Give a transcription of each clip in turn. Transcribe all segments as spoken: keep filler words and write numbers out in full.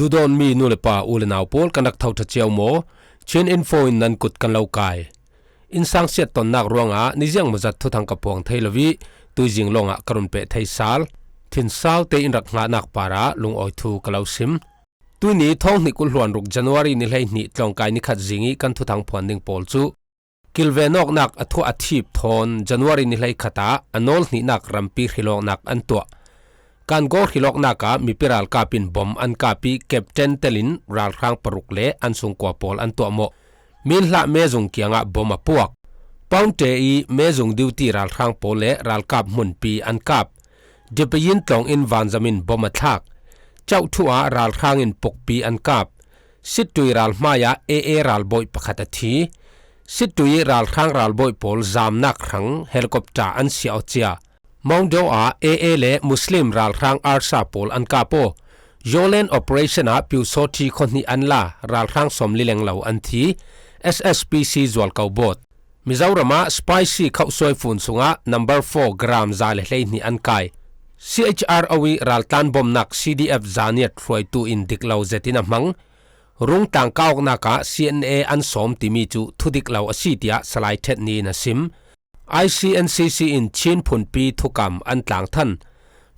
Duhdawtmi nu le pa, u le nau pawl, kan rak tho ṭha cio maw? Chin Info in nan kut kan lo kai. Innsang siat tonnak ruangah niziang mawzat thuthang ka puang thei lo ih, tuizing lawngah ka run peh thei sal. Thinsaute in rak hngahnak parah lungawi thu ka lo sim. Tuihni thawng hnih kul hluan ruk January ni hleihnih tlawngkai ni khat zing ih kan thuthang phuan ding pawl cu, kilven awknak a thuah a thip thawn January ni hleikhat ah a nawl hnihnak rampi hrilawknak an tuah. Kangaw hrilawknak ah mipi ralkap in bom an kap ih captain telin ralhrang paruk le an sungkua pawl an tuahmawh. Minhlah mezung kiangah bom a puak. Paunte ih mezung duty ralhrang pawl le ralkap hmunpi an kap. Dipayin tlawng in vanzam in bom a thlak. Cauhthu ah ralhrang in pukpi an kap. Sittui ral hmaiah A A ralbawi pakhat a thi. Sittui ih ralhrang ralbawi pawl zamnak hrang helicopter an siah aw cia. Mawngdaw ah A A le Muslim ralhrang ARSA pawl an kap aw. Yawlen operation ah Pyusawṭhi khuahnih an la, ralhrang sawmli lenglo an thi. S S P C zualko bawt. Mizoram ah spicy khauhsuai fun sungah number four gram za le hleihnih an kai. C H R O ih raltlan bomnak C D F Zaniat hruaitu in dik lo zetin a hmang. Rungtlang kah awknak ah C N A an sawm timi cu thudik lo a si, tiah Salai Ṭhet Ni in a sim. I C N C C in Chin phunpi thukam an tlangthan.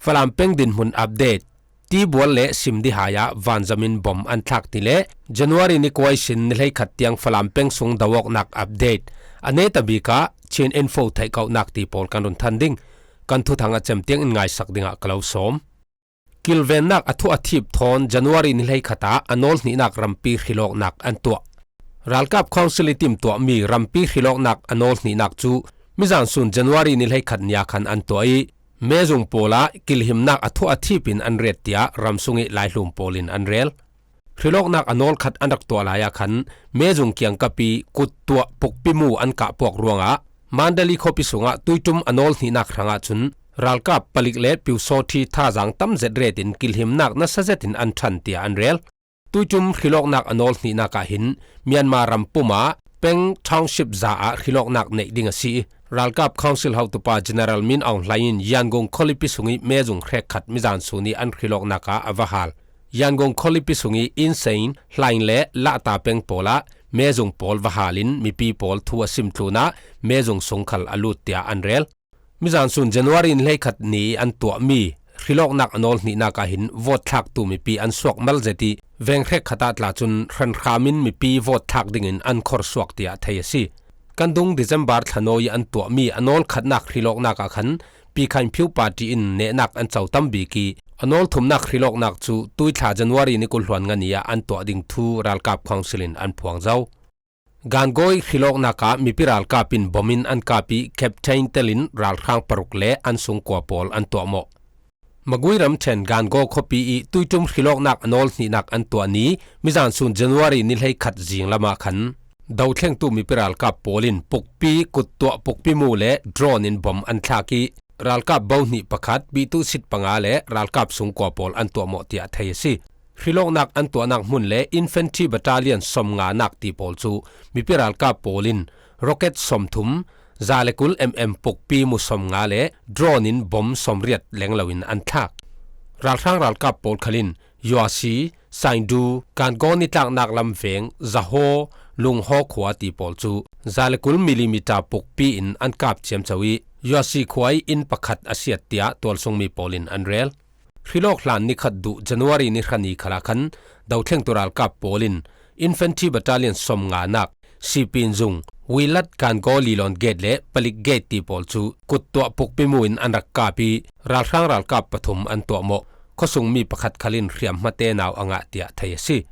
Falam peng dinhmun update. Tibual le Simdihai ah vanzam in bom an thlak ti le January ni kua ihsin ni hleikhat tiang Falam peng sung do awknak update. A netabik ah Chin Info theihkohnak ti pawl kan run than ding. Kan thuthang a cem tiang in ngaisak dingah ka lo sawm. Kilvennak a thuah a thip thawn January ni hleikhat ah a nawl hnihnak rampi hrilawknak an tuah. Ralkap Council ih timtuahmi rampi hrilawknak a nawl hnihnak cu mizan sun January ni hleikhat ni ah khan an tuah ih, mezung pawl ah kilhimnak a thuah a thip in an ret, tiah ramsung ih laihlum pawl in an rel. Hrilawknak a nawl khat an rak tuah lai ah khan mezung kiangkap ih kuttuah pukpimu an kah puak ruangah Mandali khuapi sungah tuiṭum a nawl hnihnak hrangah cun ralkap palik le Pyusawṭhi thazaang tam zet ret in kilhimnak nasa zetin an ṭhan, tiah an rel. Tuiṭum hrilawknak a nawl hnihnak ah hin Myanmar ram pum ah Peng Township za ah hrilawknak neih ding a si ih, ralkap Council hotupa General Min Aung Hlaing in Yangon khualipi sung ih mezung hrekkhat mizan sun ih an hrilawknak ah a va hal. Yangon khualipi sung ih Insein, Hlaing le Lahta peng pawl ah mezung pawl va hal in mipi pawl thu a sim tlun ah mezung sung khal a lut, tiah an rel. Mizan sun January ni hleikhat ni an tuahmi hrilawknak a nawl hnihnak ah hin vote thlaktu mipi an suak mal zet ih, veng hrekkhat ah tla cun hranhram in mipi vote thlak dingin an khor suak, tiah thei a si. Kan dung December thla nawi ih an tuahmi a nawl khatnak hrilawknak ah khan Pi Khaing Phiu party in nehnak an co tam bik ih, a nawl thumnak hrilawknak cu tuithla January ni kul hluan nga ni ah an tuah ding thu ralkap Council in an phuang zo. Gangaw hrilawknak ah mipi ralkap in bom in an kap ih captain telin ralhrang paruk le an sungkua pawl an tuahmawh. Magui ramṭhen Gangaw khuapi ih tuiṭum hrilawknak a nawl hnihnak an tuah ni mizan sun January ni hleikhat zing lam ah khan dothlengtu mipi ralkap pawl in pukpi, kuttuah pukpimu le drone in bom an thlak ih, ralkap bohnih pakhat, bihtuhsit panga le ralkap sungkua pawl an tuahmawh, tiah thei a si. Hrilawknak an tuahnak hmun le infantry battalion sawmnganak ti pawl cu mipi ralkap pawl in rocket sawmthum, za le kul M M pukpi mu sawmnga le drone in bom sawmriat lenglo in an thlak. Ralhrang ralkap pawl khal in Yuasi, Saindu, Kangaw nitlaknak lam veng, Zahaw, Lunghaw khua ti pawl cu za le kul millimeter pukpi in an kap ciamco ih, Yuasi khua ih inn pakhat a siat, tiah tualsungmi pawl in an rel. Hrilawk hlan ni khat duh January ni hra ni khal ah khan dothlengtu ralkap pawl in infantry battalion sawmnganak, Sipin Zung, Wilat Kangaw Lilon Gate le Palik Gate ti pawl cu kuttuah pukpimu in an rak kap ih, ralhrang ralkap pathum an tuahmawh. Khuasungmi pakhat khal in hriamhma tenau a ngah, tiah thei a si.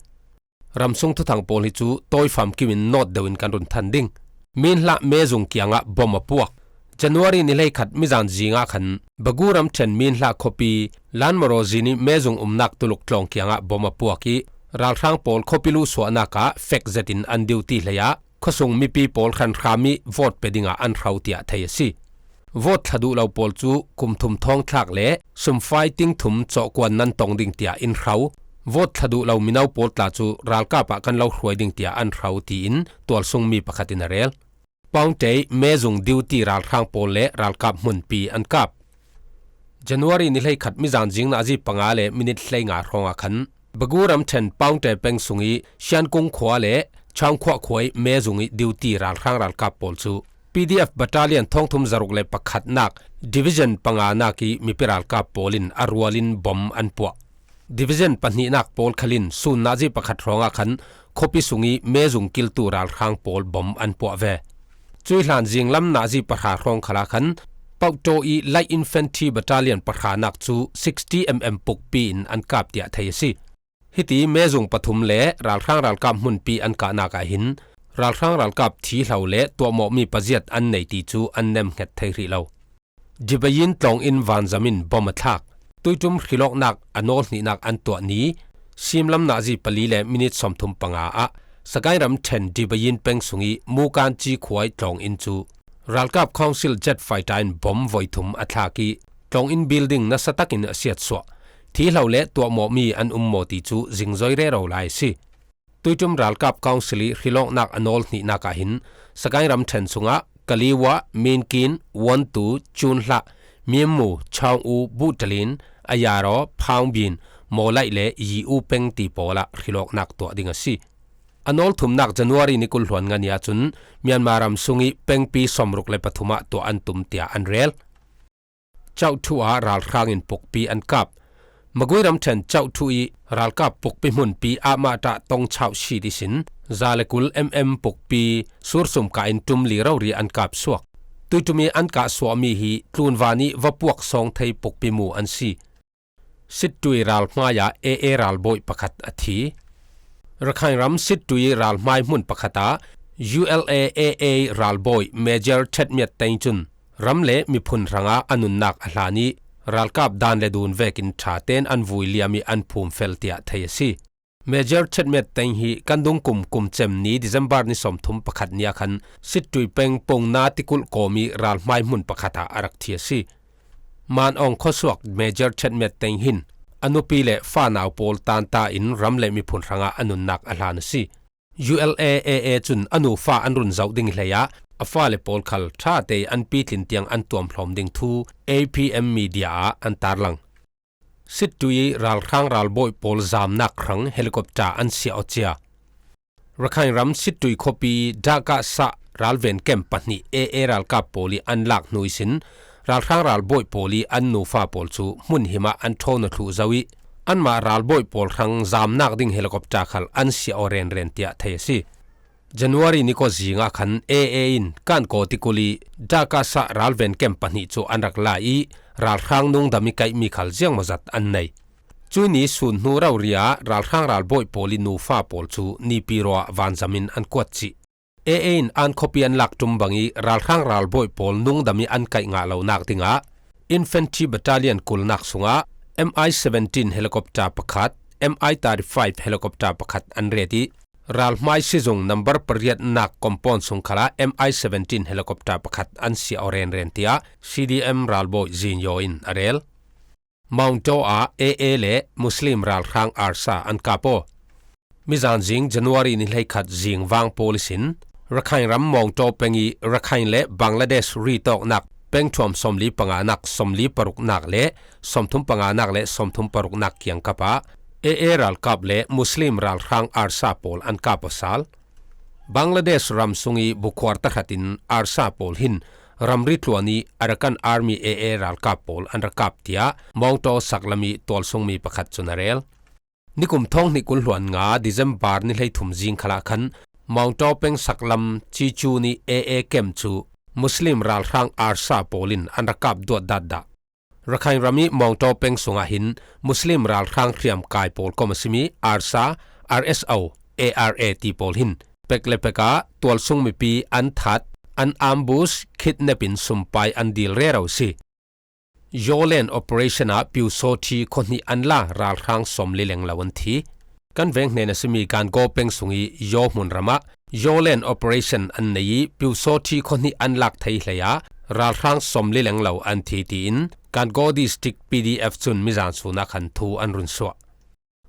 Ramsung thuthang pawl hi cu tawi famkim in nawt deuh in kan run than ding. Minhlah mezung kiangah bom a puak. January ni hleikhat mizan zing ah khan Bagu ramṭhen Minhlah khuapi Lanmaraw zin ih mezung umnak tuluk tlawng kiangah bom a puak ih, ralhrang pawl khuapi luhsuahnak ah fek zetin an duty hlei ah khuasung mipi pawl hranhram ih vote pe dingah an hro, tiah thei a si. Vote thla duh lo pawl cu kum thum thawngthlak le sumfai ting thum cawhkuan nan tong ding, tiah in hro. Vote thla duh lo mino pawl tla cu ralkap ah kan lo hruai ding, tiah an hro, tiin tualsungmi pakhat in a rel. Paungtei mezung duty ralhrang pawl le ralkap hmunpi an kap. January ni hleikhat mizan zing nazi panga le minit hleinga hrawngah khan Bagu ramṭhen Paungte peng sung ih Siankung khua le Changkhuah khua ih mezung ih duty ralhrang ralkap pawl cu P D F battalion thawngthum zaruk le pakhatnak division panganak ih mipi ralkap pawl in a rual in bom an puah. Division pahnihnak pawl khal in sun nazi pakhat hrawngah khan khuapi sung ih mezung kiltu ralhrang pawl bom an puah ve. Cuih hlan zinglam nazi pahra hrawng khalah khan Pauktaw ih Light Infantry Battalion pahranak cu sixty M M pukpi in an kap tiah thei a si. Hiti mezung pathum le ralhrang ralkap hmunpi an kahnak ah hin ralhrang ralkap thihlo le tuahmawhmi paziat an nei ti cu an nemhnget thei hrih lo. Dibayin tlawng in vanzam in bom a thlak. Tuiṭum hrilawknak a nawl hnihnak an tuah ni, simlam nazi pali le minit sawmthum panga ah Sagaing ramṭhen Dibayin peng sung ih Mukanci khua ih tlawng in cu ralkap Council jet fighter in bom voi thum a thlak ih tlawng in building nasa takin a siatsuah. Thihlo le tuahmawhmi an um maw ti cu zingzoi rero lai a si. Tuiṭum ralkap Council ih hrilawknak a nawl hnihnak ah hin Sagaing ramṭhen sungah Kaliwa, Minkin, Wontu, Cunhlah, Mimu, Chaung-u, Buhtalin, Ayaraw, Phaungbin, Mawlaih le Yi-u peng ti pawl ah hrilawknak tuah ding a si. A nawl thumnak January ni kul hluan nga ni ahcun Myanmar ram sung ih pengpi sawmruk le pathum ah tuah an tum tiah an rel. Chauhthu ah ralhrang in pukpi an kap. Magui ramṭhen Chauhthu ih ralkap pukpi hmunpi ahmah ṭah tong chauh shi ihsin za le kul M M pukpi sursum kah in ṭum li rori an kap suak. Tuiṭum ih an kah suahmi hi tlunvan ih va puak sawng thei pukpi mu an si. Sittui ral hmaiah A A ralbawi pakhat a thi. Rakhine ram Sittui ralhmai hmun pakhat ah U L A A A ralbawi Major Chetmiat Teng cun ram le miphun hrangah a nunnak a hlan ih ralkap dan le dun vekin ṭha tein an vui liam ih an phum fel tiah thei a si. Major Chetmiat Teng hi kan dung kum kum cem ni December ni sawmthum pakhat ni ah khan Sittui peng Pongna tikulh kawm ih ralhmai hmun pakhat ah a rak thi a si. Manawng khuasuak Major Chetmiat Teng hin a nupi le fanau pawl tanta in ram le miphun hrangah a nunnak a hlan a si. U L A A A cun a nufa an run zoh ding hleiah a fale pawl khal ṭha tein an pitlin tiang an tuamhlawm ding thu A P M media ah an tarlang. Sittui ih ralhrang ralbawi pawl zamnak hrang helicopter an siah aw cia. Rakhine ram Sittui khuapi Dakasa ralven kem pahnih A A ralkap pawl ih an lak hnu ihsin ralhrang ralbawi pawl ih an nufa pawl cu hmun him ah an ṭhawn aw thluh zo ih anmah ralbawi pawl hrang zamnak ding helicopter khal an siah aw renren tiah thei a si. January ni kua zing ah khan A A in Kankaw tikulh ih Dakasa ralven kem pahnih cu an rak la ih ralhrang nungdam ih kaihmi khal ziangmawzat an nei. Cuih ni sun hnu rori ah ralhrang ralbawi pawl ih nufa pawl cu Nipi ruah vanzam in an kuat cih. A A in an khuapi an lak ṭum bang ih ralhrang ralbawi pawl nungdam ih an kaih ngah lonak dingah Infantry Battalion kulnak sungah M I seventeen helicopter pakhat, M I thirty-five helicopter pakhat an ret ih ralhmai sizung number pariatnak compound sung khalah M I seventeen helicopter pakhat an siah aw renren tiah C D M ralbawi Zin Yaw in a rel. Mawngtaw ah A A le Muslim ralhrang ARSA an kap aw. Mizan zing January ni hleikhat zing vang pawl ihsin Rakhine ram Mawngtaw peng ih Rakhine le Bangladesh ritawknak pengṭhuam sawmli panganak, sawmli paruknak le sawmthum panganak le sawmthum paruknak kiangkap ah A A ralkap le Muslim ralhrang ARSA pawl an kap aw sal. Bangladesh ram sung ih bukhuar tahratin ARSA pawl hin ramri tluan ih Arakan Army A A ralkap pawl an rak kap tiah Mawngtaw saklam ih tualsungmi pakhat cun a rel. Nikum thawng hnih kul hluan nga December ni hleithum zing khalah khan Mawngtaw peng saklam Cicu nih A A kem cu Muslim ralhrang ARSA pawl in an rak kap duat datdah. Rakhine ram ih Mawngtaw peng sungah hin Muslim ralhrang hriamkai pawl kom a simi ARSA, R S O, A R A ti pawl hin pek le pek ah tualsung mipi an that, an ambush, kidnap in sumpai an dil rero si. Yawlen operation ah Pyusawthi khuahnih an la ralhrang sawmli lenglo an thi. Kan veng hnen a simi Gangaw peng sung ih Yaw hmunram ah Yawlen operation an nei ih Pyusawthi khuahnih an lak thei hleiah ralhrang sawmli lenglo an thi tiin Gangaw District P D F cun mizan sun ah khan thu an run suah.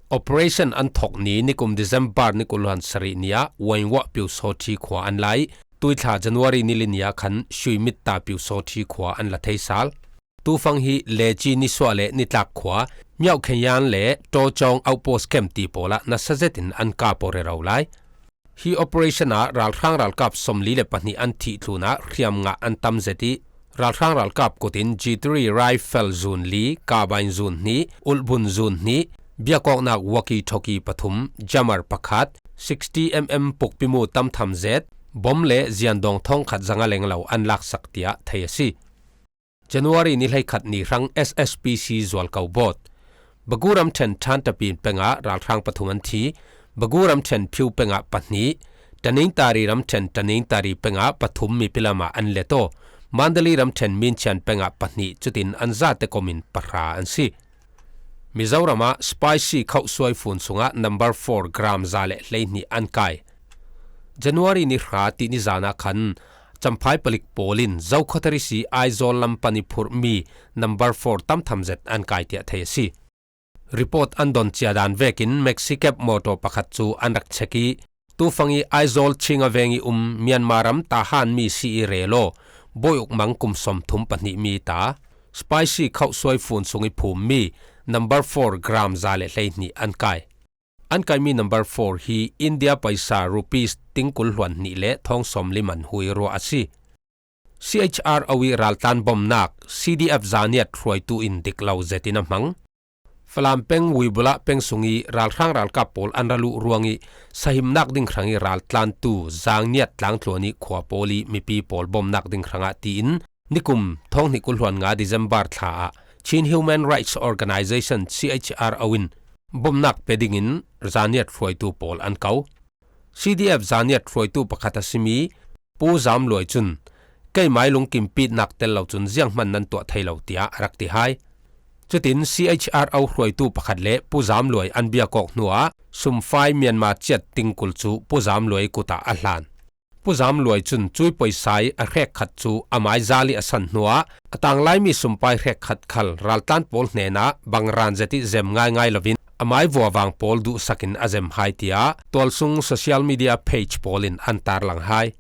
Operation an thok ni nikum December ni kul hluan sarih ni ah Wainwah Pyusawthi khua an la ih tuithla January ni li ni ah khan Shuimitta Pyusawthi khua an la thei sal. Tufang hi Lechi nisuah le nitlak khua Myaukhenyan le Tawchawng outpost camp ti pawlah nasa zetin an kap aw rero lai. Hi operation ah ralhrang ralkap sawmli le pahnih an thih tlunah hriamngah an tam zet ih, ralhrang ralkap kutin G three rifle zun li, carbine zun hnih, ulhbun zun hnih, biakawknak walkie-talkie pathum, jammer pakhat, sixty mm pukpimu tamtham zet, bom le ziandawng thawngkhat zanga lenglo an laksak tiah thei a si. January ni hleikhat ni hrang S S P C Zualko bawt. Bagu ramṭhen Ṭhanṭapi pengah ralhrang pathum an thi. Bagu ramṭhen Phiu pengah pahnih, Tanintari ramṭhen Tanintari pengah pathum mipi lamah an let aw. Mandalay ramṭhen Minchian pengah pahnih cutin an zate komin pahra an si. Mizoramah Spicy khauhsuai fun sungah number four gram za le hleihnih an kai. January ni hra tih ni zanah khan Champhai palik pawl in Zokhawthar ihsi Aizawl lam pan ih phurhmi number four tamtham zet an kai tiah thei a si. Report an don ciadan vekin Maxi cab motor pakhat cu an rak check ih, tufang ih Aizawl Chinga veng ih um Myanmar ram Tahan mi si ih rel aw, bawi uk mang kum sawmthum pahnih mi ta, Spicy khauhsuai fun sung ih phummi number four gram za le hleihnih an kai. An kaimi number four hi India paisa rupees tingkul hluan hnih le thawng sawmli man hui ruah a si. C H R O ih raltlan bomnak C D F Zaniat hruaitu in dik lo zetin a hmang. Falam peng Uibulah peng sung ih ralhrang ralkap pawl an ra luh ruang ih sahimnak ding hrang ih raltlantu Zaniat tlangtluan ih khua pawl ih mipi pawl bomnak ding hrangah tiin nikum thawng hnih kul hluan nga December thla ah Chin Human Rights Organization, C H R O, in bomnak pe dingin Zaniat hruaitu pawl an ko. C D F Zaniat hruaitu pakhat a simi Pu Zam Luai cun, "Keimai lungkimpitnak tel lo cun zianghman nan tuah thei lo," tiah a rak ti hai. Cutin C H R O hruaitu pakhat le Pu Zam Luai an biak awk hnuah sumfai Myanmar ciat tingkul cu Pu Zam Luai kut ah a hlan. Pu Zam Luai cun cui poisa ih a hrekkhat cu a mai zal ih a san hnuah a tanglaimi sumpai hrekkhat khal raltlan pawl hnenah bangran zet ih zem ngaingai loin a mai vuavang pawl duhsakin a zem hai, tiah tualsung social media page pawl in an tarlang hai.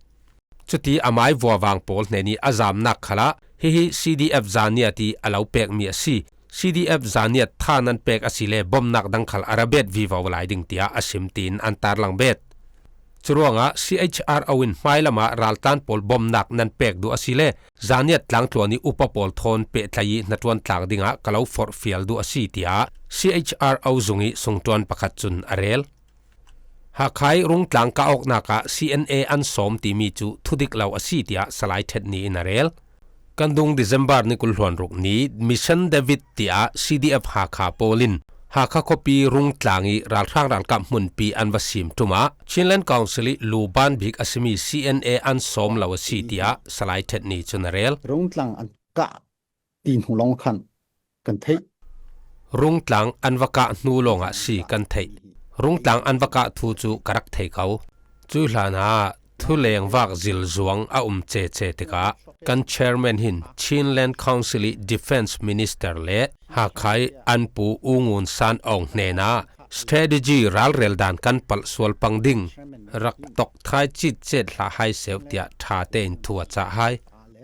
Cuti a mai vuavang pawl hnen ih a zamnak khalah hihi C D F Zaniat ih a lo pekmi a si. C D F Zaniat tha nan pek asile bomnak dang khal a ra bet vivo lai ding, tiah a sim tiin an tarlang bet. Curuangah C H R O in hmailamah raltlan pawl bomnak nan pek duh asile Zaniat tlangtluan ih upa pawl thawn pehtlai ih hnaṭuan tlak dingah ka lo forhfial duh a si, tiah C H R O zung ih sungṭuan pakhat cun a rel. Hakha ih Rungtlang kah awknak ah C N A an sawm timi cu thudik lo a si, tiah Salai Ṭhet Ni in a rel. Kan dung December ni kul hluan ruk ni Mission David tiah C D F Hakha pawl in Hakha khuapi Rungtlang ih ralhrang ralkap hmunpi an va sim ṭum ah Chinland Council ih luban bik a simi C N A an sawm lo a si, tiah Salai Ṭhet Ni cun a rel. Rungtlang an kah ti hnu lawng khan kan theih. Rungtlang an va kah hnu lawngah si kan theih. Rungtlang an va kah thu cu ka rak thei ko. Cuih hlanah thuleng vak zilzuang a um cece tikah kan chairman hin Chinland Council ih Defence Minister le Hakha ih an pu U Ngun San Aung hnenah strategy ralrel dan kan palh sual pang ding rak tokthai citcet hlah hai seuh, tiah ṭha tein thu a cah hai.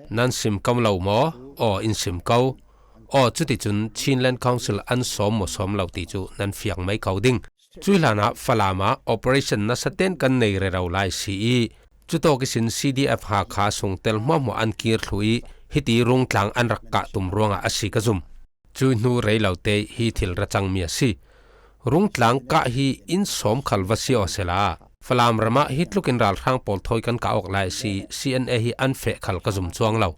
Nan sim ko lo maw? Aw, in sim ko. Aw, cuticun Chinland Council an sawm maw sawm lo ti cu nan fiang mai ko ding. Cuih hlanah Falam ah operation nasa ten kan nei rero lai si ih, cutawk ihsin C D F Hakha sungtel hmuahhmuah an kir thluh ih hiti Rungtlang an rak kah tum ruangah a si ka zum. Cuih hnu rei lo te hi thil ra cangmi a si. Rungtlang kah hi inn sawm khal va si aw sehla, Falam ramah hi tlukin ralhrang pawl thawi kan kah awk lai a si ih, C N A hi an feh khal ka zum cuang lo.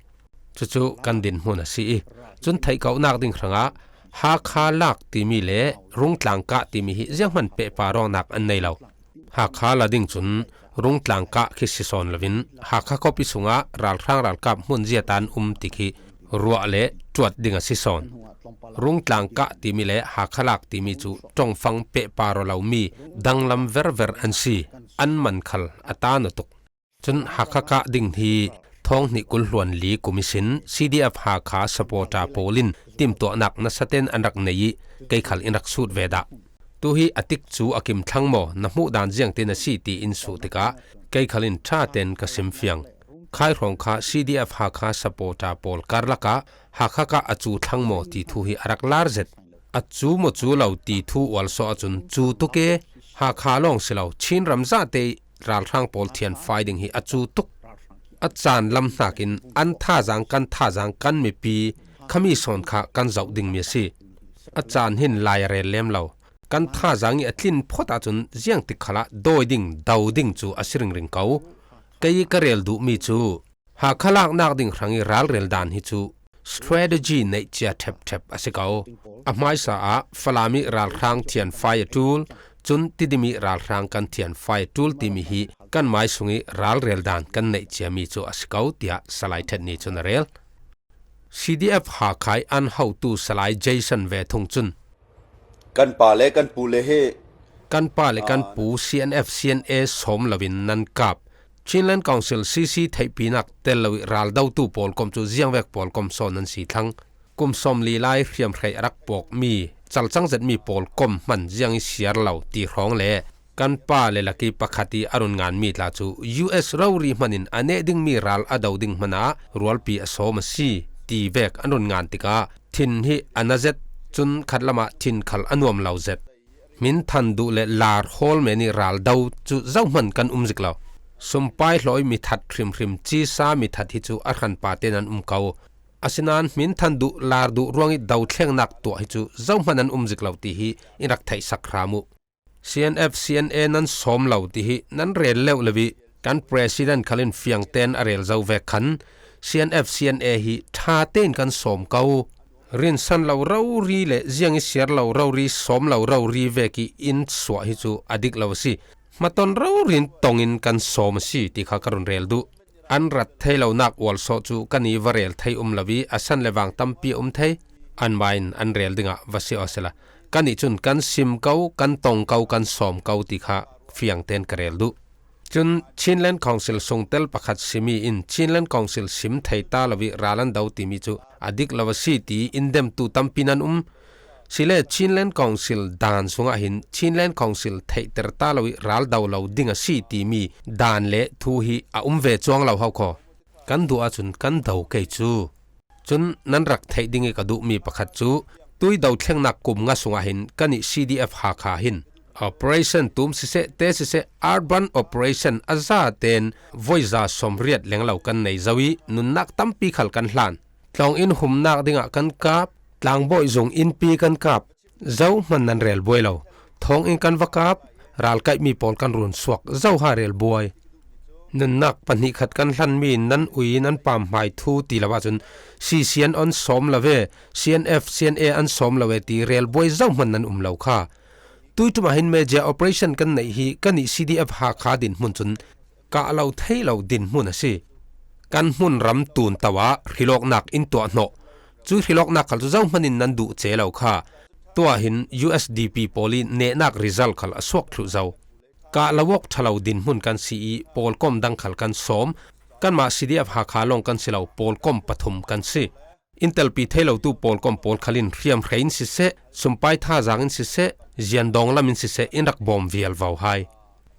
Cucu kan dinhmun a si ih, cun theih kohnak ding hrangah Hakha lak timi le Rungtlang kah timi hi zianghman pehpar awknak an nei lo. Hakha la ding cun Rungtlang kah khi si sawn loin Hakha khuapi sungah ralhrang ralkap hmun ziata an um ti khi ruah le ṭuat ding a si sawn. Rungtlang kah timi le Hakha lak timi cu ṭongfang pehpar aw lomi danglam verver an si. An man khal a tan aw tuk. Cun Hakha kah ding hi thawng hnih kul hluan li kum ihsin C D F Hakha supporter pawl in timtuahnak nasa ten an rak nei ih kei khal in rak sut ve dah. Tu hi a tikcu a kim thlang maw, na hmuh dan ziangtin a si ti in suh tikah kei khal in ṭha ten ka sim fiang. Khaihrawng kha C D F Hakha supporter pawl karlak ah Hakha kah a cu thlang maw ti thu hi a rak lar zet. A cu maw cu lo ti thu ualsawh ahcun cu tuk e, Hakha lawng si lo, Chin ram zahte ih ralhrang pawl thianfai ding hi a cu tuk. A caan lam hnakin an thazaang, kan thazaang, kan mipi, khami sawn kha kan zoh dingmi a si. A caan hin lai a rel lem lo. Kan thazaang ih a tlin phawt ahcun ziangtik khalah dawi ding, do ding cu a si ringring ko. Kei ih ka rel duhmi cu Hakha laknak ding hrangih ralrel dan hi cu strategy neih cia ṭhepṭhep a si ko. A hmaisa ah Falam ih ralhrang thianfai a ṭul, cun Tidim ih ralhrang kan thianfai a ṭul timi hi kan mai sungih ralrel dan kan neih ciami cu a si ko, tiah Salai Ṭhet Ni cun a rel. C D F Hakha ih an hotu Salai Jason Ve Thung cun, Kan pa le kan pu le hi, kan pa le kan pu C N F, C N A sawm loin nan kap. Chinland Council, C C theihpinak tel lo ih raldotu pawlkom cu ziangvek pawlkom sawn nan si thlang. Kum sawmli lai hriamhrei a rak pawkmi, calcang zetmi pawlkom hman ziang ih siar lo ti hrawng le kan pa le lak ih pakhat ih a run nganmi tla cu U S rori hman in a neh dingmi ral a do ding hmanah rualpi a sawm a si ti vek an run ngan tikah thin hi a na zet, cun khat lamah thin khal a nuam lo zet. Hminthan duh le lar hawl men ih ral do cu zohman kan um zik lo. Sumpai hlawi mithat hrimhrim, cisa mithat hi cu a hranpa tein an um ko. Asinain hminthan duh, lar duh ruangih dothlengnak tuah hi cu zohman an um zik lo ti hi in rak theihsak hram uh. C N F, C N A nan sawm lo ti hi nan rel leuh lo ih kan president khal in fiangtein a rel zo vek khan C N F, C N A hi ṭha tein kan sawm ko. Rinsan lo rori le ziang ih siar lo rori, sawm lo rori vekih in suah hi cu a dik lo a si. Hmaton rori in tongin kan sawm a si ti kha ka run rel duh. An rat thei lonak ualsawh cu kan ih va rel thei um lo ih a san le vang tampi a um thei. Anmah in an rel dingah va si aw sehla, kannih cun kan sim ko, kan tong ko, kan sawm ko ti kha fiangtein ka rel duh. Cun Chinland Council sungtel pakhat simi in Chinland Council sim thei ta lo ih ral an do timi cu a dik lo a si ti in demtu tampi nan um. Sile Chinland Council dan sungah hin Chinland Council theihter ta lo ih ral do lo ding a si timi dan le thu hi a um ve cuang lo hau khaw. Kan duh ahcun kan do kei cu. Cun nan rak theih ding ih ka duhmi pakhat cu tui dothlengnak kum nga sungah hin kan ih C D F Hakha hin Operation Tum siseh, te siseh, Urban Operation a zaten voiza sawmriat leng lo kan nei zo ih nunnak tampi khal kan hlan. Tlawng in humnak dingah kan kap, tlangbawi zung innpi kan kap, zohman nan rel buai lo. Thawnginn kan va kap, ralkaihmi pawl kan run suak, zoha rel buai. Nunnak pahnih khat kan hlanmi nan ui, nan pamhmai thu ti lo ahcun C C an on sawm lo ve, C N F, C N A an sawm lo ve ti rel buai zohman nan um lo kha. Tuiṭum ah hin major operation kan neih hi kan ih C D F Hakha dinhmun cun kah lo thei lo dinhmun a si. Kan hmun ram tun to ah hrilawknak in tuah hnawh. Cu hrilawknak khal cu zohman in nan duh ce lo kha. Tuah hin U S D P pawl ih nehnak result khal a suak thluh zo. Kah lo awk ṭha lo dinhmun kan si ih pawlkom dang khal kan sawm. Kanmah C D F Hakha lawng kan si lo, pawlkom pathum kan si. In telpi thei lotu pawlkom pawl khal in hriamhrei in siseh, sumpai thazaang in siseh, ziandawng lam in siseh, in rak bawm vialvo hai.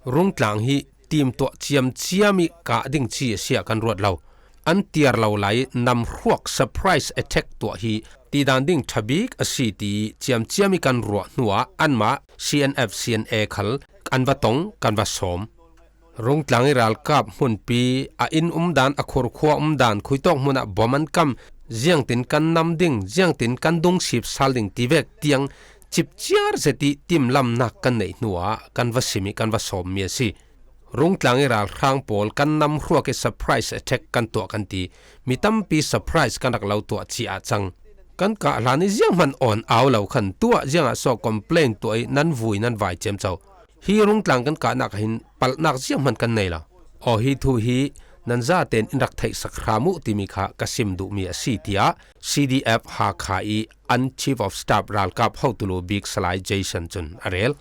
Rungtlang hi timtuah ciamciam ih kah ding ci a si ah kan ruat lo. An tiar lo lai ih namhruak surprise attack tuah hi tidan ding ṭha bik a si ti ih ciamciam ih kan ruah hnuah anmah C N F, C N A khal kan va tong, kan va sawm. Rungtlang ih ralkap hmunpi, a inn umdan, a khurkhua umdan, khuitawk hmunah bom an kam, ziangtin kan nam ding, ziangtin kan dungsip sal ding ti vek tiang cipciar zet ih timlamnak kan neih hnuah kan va sim ih kan va sawmmi a si. Rungtlang ih ralhrang pawl kan namhruak ih surprise attack kan tuah kan ti, mi tampi surprise kan rak lo tuah ci ah cang. Kan kah hlan ih zianghman awn au lo khan tuah ziangah sawh complain tuah ih nan vui nan vai ciamco. Hi rungtlang kan kahnak ah hin palhnak zianghman kan nei lo. Aw, hi thu hi nan zaten in rak theihsak hram uh timi kha ka sim duhmi a si, tiah C D F Hakha ih an Chief of Staff ralkap hotulu bik Salai Jason cun a rel.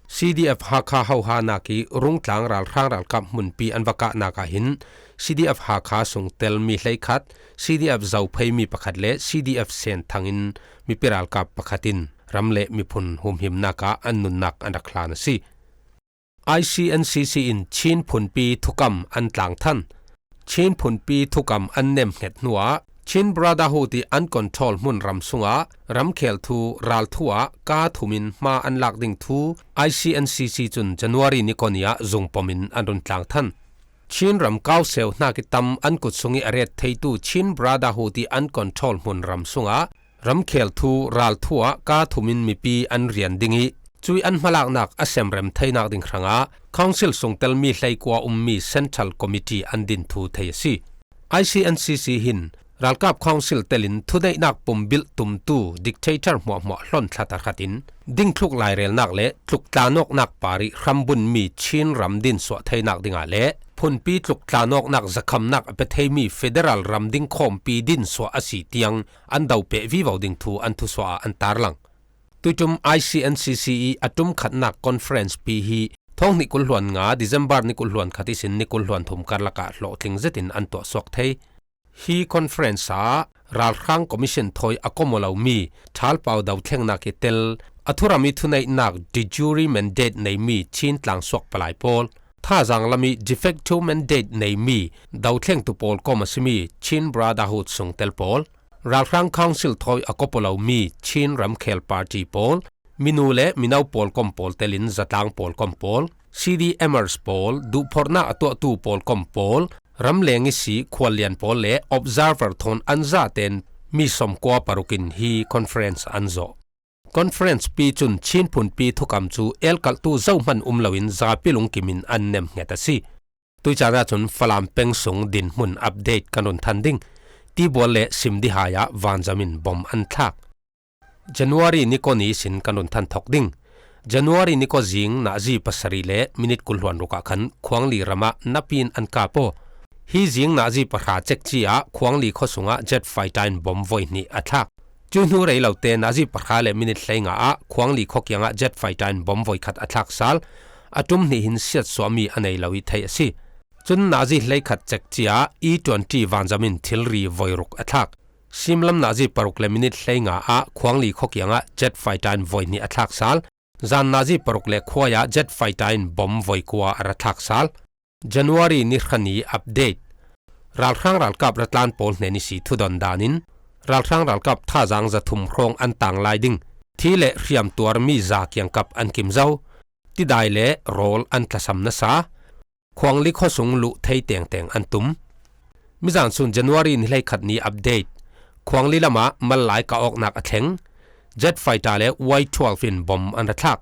C D F Hakha hohanak ih Rungtlang ralhrang ralkap hmunpi an va kahnak ah hin C D F Hakha sung telmi hleikhat, C D F Zophei mi pakhat le C D F Senthang in mipi ralkap pakhat in ram le miphun humhimnak ah an nunnak an rak hlan a si. I C N C C in Chin phunpi thukam an tlangthan. Chin phunpi thukam an nemhnget hnuah Chin Brotherhood ih an control hmun ram sungah ramkhel thu ralthu ah ka thumin hma an lak ding thu I C N C C cun January ni kua ni ah zungpomin an run tlang than. Chin ram kauseu hnak ih tam an kut sung ih a ret theitu Chin Brotherhood ih an control hmun ram sungah ramkhel thu ralthu ah ka thumin mipi an rian ding ih cuih an hmalaknak a semrem theinak ding hrangah Council sungtelmi hleikua ummi Central Committee an din thu thei a si. I C N C C hin ralkap Council telin thuneihnak pumbilh tumtu dictator hmuahhmuah hlon thlata khatin dingthluk lairelnak le tluk tlanawknak parih hrambunmi Chin ram dinsuah theinak dingah le phunpi tluk tlanawknak zakhamnak a pe theimi federal ram dingkhawmpi dinsuah a si tiang an dopeh vivo ding thu an thusuah ah an tarlang. Tuiṭum I C N C C ih a ṭum khatnak conference pi hi thawng hnih kul hluan nga December ni kul hluan khat ihsin ni kul hluan thum karlakah hlawhtling zetin an tuahsuak thei. Hi conference ah ralhrang commission thawi a kom aw lomi ṭhalpau dothlengnak ih tel a thuram ih thuneihnak de jure mandate neimi Chin tlangsuak palai pawl, thazaang lam ih de facto mandate neimi dothlengtu pawl kom a simi Chin Brotherhood sungtel pawl, ralhrang council thawi a kop aw lomi Chin ramkhel party pawl, minu le mino pawlkom pawl telin zatlang pawlkom pawl, C D Mers pawl, duhphorhnak a tuahtu pawlkom pawl, ramleng ihsi khuallian pawl le observer thawn an zaten mi sawmkua paruk in hi conference an zawh. Conference pi cun Chin phunpi thukam cu elkalhtu zohman um loin zapi lungkim in an nemhnget a si. Tuicaan ahcun Falam peng sung dinhmun update kan run than ding. Tibual le Simdihai ah vanzam in bom an thlak. January ni kua ni ihsin kan run than thawk ding. January ni kua zing nazi pasarih le minit kul hluan ruk ah khan Khuangli ram ah napi in an kap aw. Hi zing nazi pahra cekci ah Khuangli khua sungah jet fighter in bom voi hnih a thlak. Cuih hnu rei lote nazi pahra le minit hleinga ah Khuangli khua kiangah jet fighter in bom voi khat a thlak sal. A ṭum hnih hin siatsuahmi a nei lo ih theih a si. Cun nazi hleikhat cekci ah E twenty vanzam in thilri voi ruk a thlak. Simlam nazi paruk le minit hleinga ah Khuangli khua kiangah jet fighter in voi hnih a thlak sal. Zan nazi paruk le khuai ah jet fighter in bom voi kua a ra thlak sal. January ni hra ni update. Ralhrang ralkap ratlan pawl hnen ihsi thudon danin ralhrang ralkap thazaang zathum hrawng an tang lai ding. Thi le hriam tuarmi za kiangkap an kim zo. Tidai le rawl an tlasam nasa. Khuangli khua sung luh thei tengteng an tum. Mizan sun January ni hleikhat ni update. Khuangli lamah mallai kah awknak a thleng. Jet fighter le Y twelve in bom an ra thlak.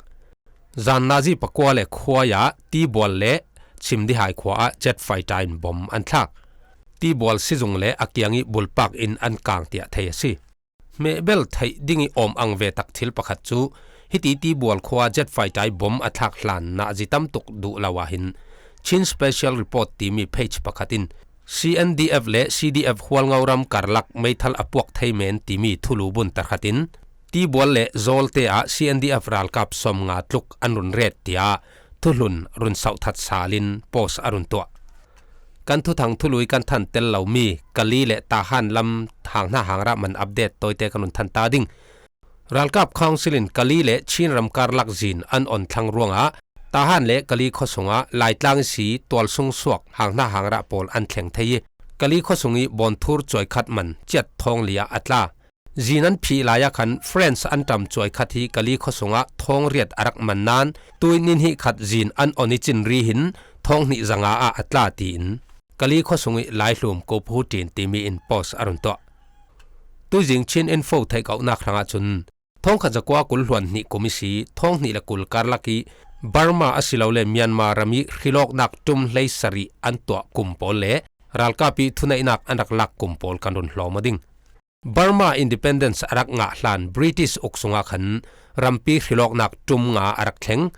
Zan nazi pakua le khuai ah Tibual le Simdihai khua ah jet fighter in bom an thlak. Tibual sizung le a kiang ih bulpak in an kang tiah thei a si. Hmehbel theih ding ih awm ang ve tak thil pakhat cu hiti Tibual khua jet fighter ih bom a thlak hlan nazi tamtuk duh lo ah hin Chin Special Report timi page pakhat in C N D F le C D F Hualngo ram karlak meithal a puak thei men timi thulu bun tarkhat in Tibual le Zawlte ah C N D F ralkap sawmnga tluk an run ret tiah thuhlun run sauhthat sal in post a run tuah. Kan thuthang thului kan than tel lomi Kali le Tahan lam hang hna hang rah man update tawite kan run than ta ding. Ralkap Council in Kali le Chin ram karlak zin an on thlang ruangah Tahan le Kali khua sungah Laitlang ihsi tualsung suak hang hna hang rah pawl an thleng thei ih Kali khua sung ih bawnthur cuai khat man ciat thawng li ah a tla. Zin an phih lai ah khan French an ṭam cuai khat hi Kali khua sungah thawng riat a rak man nain tuih ni hnih khat zin an on ih cinri hin thawng hnih zanga ah a tla tiin Kali khua sung ih Laihlum Ko Pu Ṭin timi in post a run tuah. Tuizing Chin Info theihkauhnak hrangah cun thawngkhat zakua kul hluan hnih kum ihsi thawng hnih le kul karlak ih Burma asilole Myanmar ram ih hrilawknak ṭum hleisarih an tuah kum pawl le ralkap ih thuneihnak an rak lak kum pawl kan run hlawm aw ding. Burma Independence a rak ngah hlan British uk sungah khan rampi hrilawknak ṭum nga a rak thleng.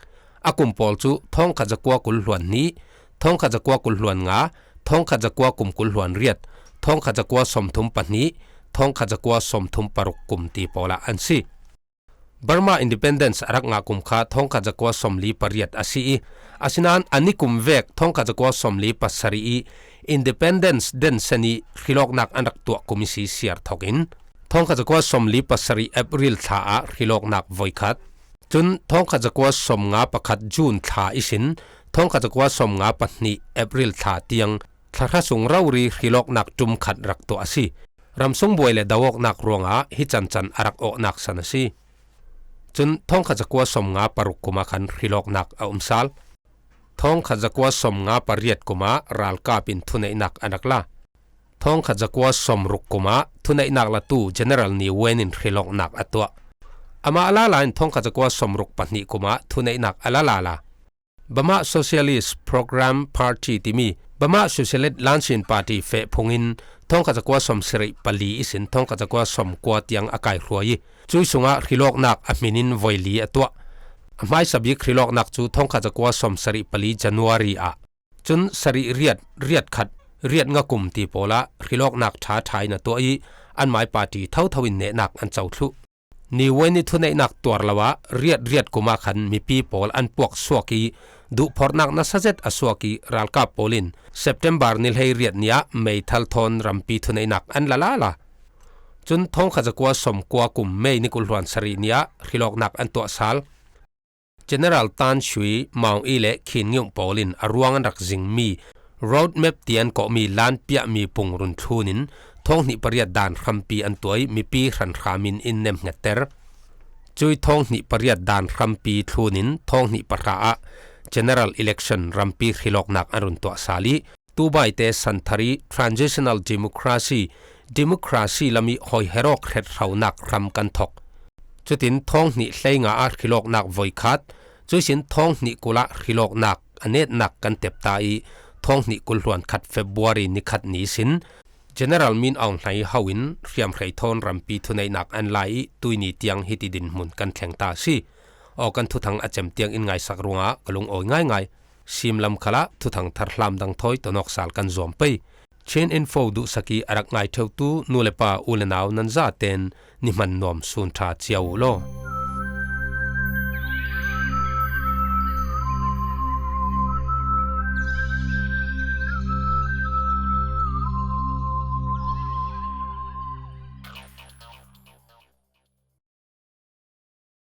A kum pawl cu thawngkhat zakua kul hluan hnih, thawngkhat zakua kul hluan nga, thawngkhat zakua kum kul hluan riat, thawngkhat zakua sawmthum pahnih, thawngkhat zakua sawmthum paruk kum ti pawl ah an si. Burma Independence a rak ngah kum kha thawngkhat zakua sawmli pariat a si ih, asinain a nikum vek thawngkhat zakua sawmli pasarih ih Independence den sen ih hrilawknak an rak tuah kum ihsi siar thawkin thawngkhat zakua sawmli pasarih April thla ah hrilawknak voikhat, cun thawngkhat zakua sawmnga pakhat June thla ihsin thawngkhat zakua sawmnga pahnih April thla tiang thlahra sung rori hrilawknak ṭum khat rak tuah a si. Ramsung buai le dauawknak ruangah hi cancan a rak awhnak san a si. Cun thawngkhat zakua sawmnga paruk kuma khan hrilawknak a um sal. Thawngkhat zakua sawmnga pariat kuma ralkap in thuneihnak an rak la. Thawngkhat zakua sawmruk kuma thuneihnak latu General Ne Win in hrilawknak a tuah. Amah a lala in thawngkhat zakua sawmruk pahnih kuma thuneihnak a la lala. Burma Socialist Program Party timi Burma Socialist Lansin Party feh phungin thawngkhat zakua sawmsarih pali ihsin thawngkhat zakua sawmkua tiang a kaihruai ih, cui sungah hrilawknak a hminin voili a tuah. A hmaisa bik hrilawknak cu thawngkhat zakua sawmsarih pali January ah, cun sarih riat, riat khat, riat nga kum ti pawlah hrilawknak ṭha ṭha in a tuah ih, anmai party thotho in nehnak an co thluh. Ne Win ih thuneihnak tuar lo ah riat riat kuma khan mipi pawl an puak suak ih, duhphorhnak nasa zet a suak ih, ralkap pawl in September ni hleiriat ni ah meithal thawn rampi thuneihnak an la lala. Cun thawngkhat zakua sawmkua kum May ni kul hluan sarih ni ah hrilawknak an tuah sal. General Tan Shui, Maung Ih le Khin Ngiung pawl in a ruang an rak zingmi roadmap ti an kawhmi lan piahmi pung run thlun in thawng hnih pariat dan hrampi an tuah ih, mipi hranhram in in nemhngetter. Cui thawng hnih pariat dan hrampi thlun in thawng hnih pahra ah general election rampi hrilawknak an run tuah sal ih, tubaite santhar ih transitional democracy, democracy lam ih hawi herawk hret hronak hram kan thok. Cutin thawng hnih hleinga ah hrilawknak voikhat, cuihsin thawng hnih kul ah hrilawknak a netnak kan tepta ih, thawng hnih kul hluan khat February ni khat ni sin General Min Aung Hlaing ho in hriamhrei thawn rampi thuneihnak an la ih, tuihni tiang hiti dinhmun kan thleng ta a si. Aw, kan thuthang a cem tiang in ngaisak ruangah ka lungawi ngaingai. Simlam khalah thuthang thar hlamdang thawi tonawk sal kan zuam pei. Chin Info duhsak ih a rak ngai ṭheutu nu le pa, u le nau nan zaten ni hman nuam sun ṭha cia uh law.